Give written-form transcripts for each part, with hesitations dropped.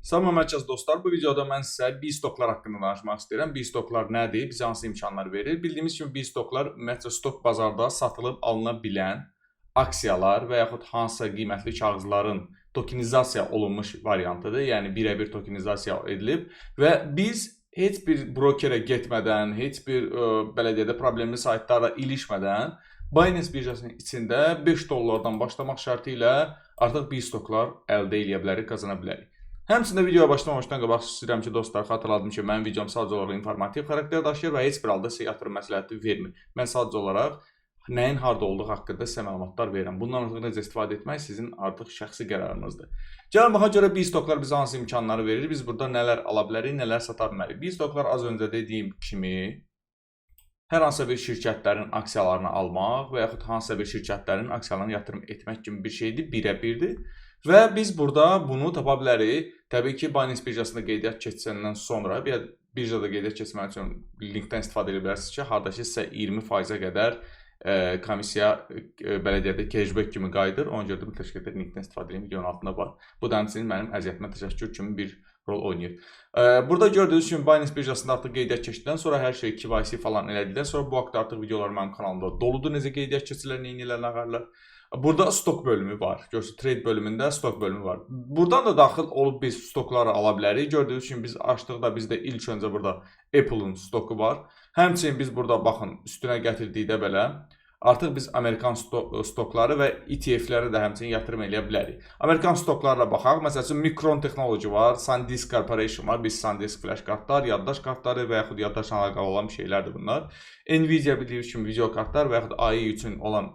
Salam mərkəz dostlar, bu videoda mən sizə B-stoklar haqqında danışmaq istəyirəm. B-stoklar nədir, bizə hansı imkanlar verir? Bildiyimiz kimi B-stoklar ümumiyyətcə stok bazarda satılıb alına bilən aksiyalar və yaxud hansısa qiymətli kağızların tokenizasiya olunmuş variantıdır. Yəni birəbir tokenizasiya edilib və biz heç bir brokerə getmədən, heç bir belə deyək də problemli saytlarla ilişmədən Binance birjasının içində 5 dollardan başlamaq şərti ilə artıq B-stoklar əldə eləyə bilərik, qazana bilərik. Həmçinin videoya başlamamışdan qabaq istəyirəm ki, dostlar, xatırladım ki, mənim videom sadəcə olaraq informativ xarakter daşıyır və heç bir halda sizə yatırım məsləhəti vermir. Mən sadəcə olaraq nəyin harda olduğu haqqında sizə məlumatlar verirəm. Bundan artıq necə istifadə etmək sizin artıq şəxsi qərarınızdır. Gəlin baxa görə B-stoklar bizə hansı imkanları verir? Biz burada nələr ala bilərik, nələr sata bilərik? B-stoklar az öncə dediyim kimi hər hansısa bir şirkətlərin aksiyalarını almaq və yaxud hansısa bir şirkətlərin aksiyalarına yatırım etmək kimi bir şeydir, birə-birdir. Və biz burada bunu tapa bilərik. Təbii ki, Binance birjasında qeydiyyat keçsəndən sonra bir birjada qeydiyyat keçmək üçün linkdən istifadə edə bilərsiniz ki, harda ki sizə 20%-ə qədər komissiya belə deyək də cashback kimi qayıdır. Ona görə də mütləq şəkildə linkdən istifadə edin, videonun altında var. Bu da həmçinin mənim əziyyətimə təşəkkür kimi bir rol oynayır. Burada gördüyünüz kimi Binance birjasında artıq qeydiyyat keçdikdən sonra hər şey KYC falan elədikdən sonra bu haqda artıq videolar mənim kanalımda doludur. Necə qeydiyyat keçirlər, nə edirlər, nə qarlar. Burada stok bölümü var. Görürsünüz, trade bölümündə stok bölümü var. Buradan da daxil olub biz stokları ala bilərik. Gördüyünüz kimi biz açdıqda bizdə ilk öncə burada Apple-ın stoku var. Həmçinin biz burada baxın, üstünə gətirdikdə belə artıq biz Amerikan stokları və ETF-lərə də həmçinin yatırım eləyə bilərik. Amerikan stoklarla baxaq. Məsəl üçün Micron Technology var, SanDisk Corporation var. Biz SanDisk flash kartlar, yaddaş kartları və yaxud yaddaşla əlaqəli olan şeylərdir bunlar. Nvidia bildiyiniz kimi video kartlar və yaxud AI üçün olan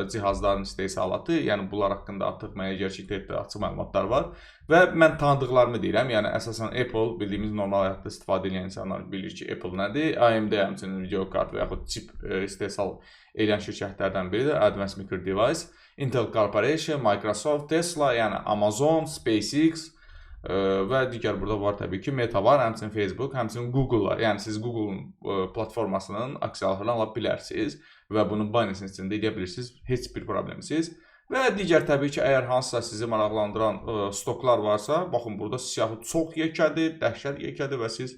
cihazların istehsalatı, yəni bunlar haqqında artıq mənə gerçəkdə açıq məlumatlar var. Və mən tanıdıqlarımı deyirəm, yəni əsasən Apple bildiyimiz normal həyatda istifadə edən insanlar bilir ki, Apple nədir. AMD həmçinin video kart və yaxud çip istehsal edən şirkətlərdən biridir. Advanced Micro Device, Intel Corporation, Microsoft, Tesla, yəni Amazon, SpaceX və digər burada var təbii ki, Meta var, həmçinin Facebook, həmçinin Google var. Yəni siz Google-un platformasının aksiyalarını ala bilərsiniz və bunu Binance-in içində edə bilirsiniz heç bir problemsiz. Və digər təbii ki, əgər hansısa sizi maraqlandıran stoklar varsa, baxın, burada siyahı çox yekədir, dəhşət yekədir və siz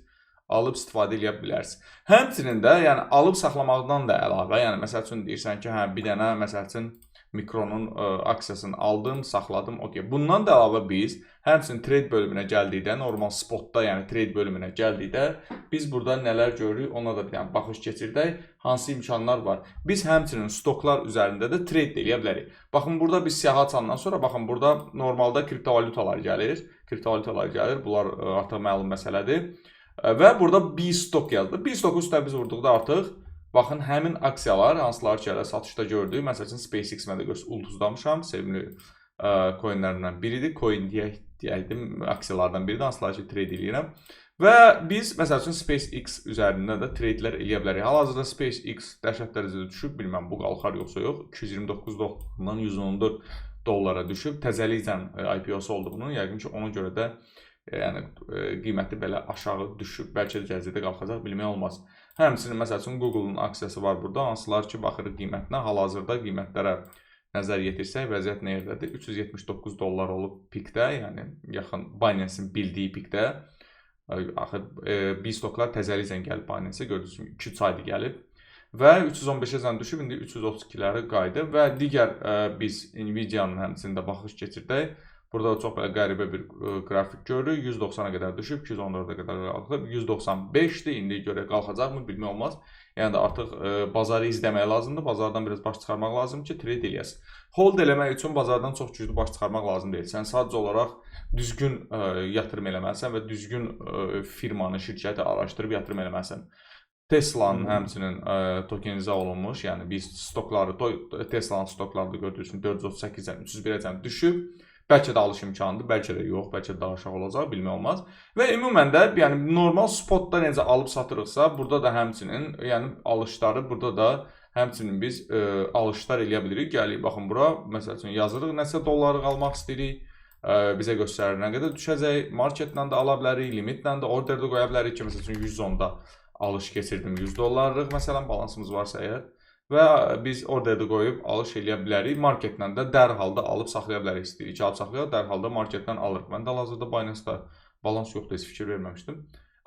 alıb istifadə edə bilərsiniz. Həmçinin də, yəni alıb saxlamaqdan da əlavə, yəni məsəl üçün deyirsən ki, hə, bir dənə məsəl üçün Micronun aksiyasını aldım, saxladım, okey. Bundan da əlavə biz həmçinin trade bölümünə gəldikdə, normal spotda, yəni trade bölümünə gəldikdə biz burada nələr görürük, ona da bir dənə baxış keçirdək, hansı imkanlar var. Biz həmçinin stoklar üzərində də trade eləyə bilərik. Baxın, burada biz siyahı açandan sonra, baxın, burada normalda kriptovalyutalar gəlir. Kriptovalyutalar gəlir. Bunlar artıq məlum məsələdir. Və burada B stock yazılır. B stocku üstə biz vurduqda artıq baxın, həmin aksiyalar, hansılar ki, hələ satışda gördük. Məsəl üçün SpaceX mən də görürsünüz, ulduzlamışam. Sevimli coinlərimdən biridir. Coin deyək, deyəydim, aksiyalardan biridir, hansılar ki, trade eləyirəm. Və biz məsəl üçün SpaceX üzərində də tradelər eləyə bilərik. Hal-hazırda SpaceX dəhşət dərəcədə düşüb, bilməm bu qalxar yoxsa yox. 229 dollardan 114 dollara düşüb. Təzəlikcə IPO-su oldu bunun. Yəqin ki, ona görə də yəni qiyməti belə aşağı düşüb. Bəlkə də gələcəkdə qalxacaq, bilmək olmaz. Həmçinin məsəl üçün Google-un aksiyası var burada. Hansılar ki, baxırıq qiymətinə. Hal-hazırda qiymətlərə nəzər yetirsək, vəziyyət nə yerdədir? 379 dollar olub pikdə, yəni yaxın Binance-in bildiyi pikdə. Axı B-stoklar təzəlikcə gəlib Binance-ə, gördüyünüz kimi 2-3 aydır gəlib və 315-ə düşüb, indi 332-lərə qayıdıb və digər biz Nvidia-nın həmçinin də baxış keçirdək. Burada çox belə qəribə bir qrafik görürük. 190-a qədər düşüb, 214-ə qədər qalxıb, 195-dir. İndi görə qalxacaqmı, bilmək olmaz. Yəni də artıq bazarı izləmək lazımdır. Bazardan biraz baş çıxarmaq lazımdır ki, trade eləyəsən. Hold eləmək üçün bazardan çox güclü baş çıxarmaq lazım deyil. Sən sadəcə olaraq düzgün yatırım eləməlisən və düzgün firmanı, şirkəti araşdırıb yatırım eləməlisən. Tesla'nın həmçinin tokenizə olunmuş, yəni biz stokları, Tesla'nın stokları da gördüyünüz kimi 438-dən 301-əcən düşüb. Bəlkə də alış imkanıdır, bəlkə də yox, bəlkə də daha aşağı olacaq, bilmək olmaz. Və ümumən də yəni normal spotda necə alıb satırıqsa, burada da həmçinin yəni alışları, burada da həmçinin biz alışlar eləyə bilirik. Gəlirik, baxın bura, məsəl üçün yazırıq nəsə dolları almaq istəyirik. Bizə göstərir nə qədər düşəcək. Marketlə də ala bilərik, limitlə də order də qoya bilərik ki, məsəl üçün 110-da alış keçirdim 100 dollarlıq məsələn balansımız varsa əgər və biz orderdə qoyub alış eləyə bilərik. Marketlə də dərhal da alıb saxlaya bilərik. İstəyirik ki, alıb saxlayaq, dərhal da marketdən alırıq. Mən də hal-hazırda Binance-da Balans yoxdur, heç fikir verməmişdim.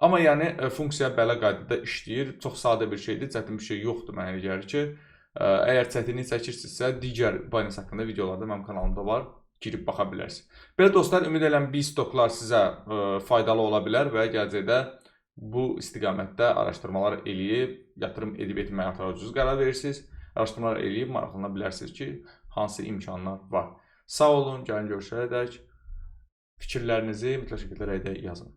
Amma yəni funksiya belə qaydada işləyir. Çox sadə bir şeydir, çətin bir şey yoxdur mənə elə gəlir ki. Əgər çətinlik çəkirsinizsə, digər Binance haqqında videolar da mənim kanalımda var. Girib baxa bilərsiniz. Belə dostlar, ümid edirəm B-stoklar sizə faydalı ola bilər və gələcəkdə bu istiqamətdə araşdırmalar eləyib, yatırım edib etməyə artıq özünüz qərar verirsiniz. Araşdırmalar eləyib maraqlana bilərsiniz ki, hansı imkanlar var. Sağ olun, gəlin görüşənədək fikirlərinizi mütləq şəkildə rəydə yazın.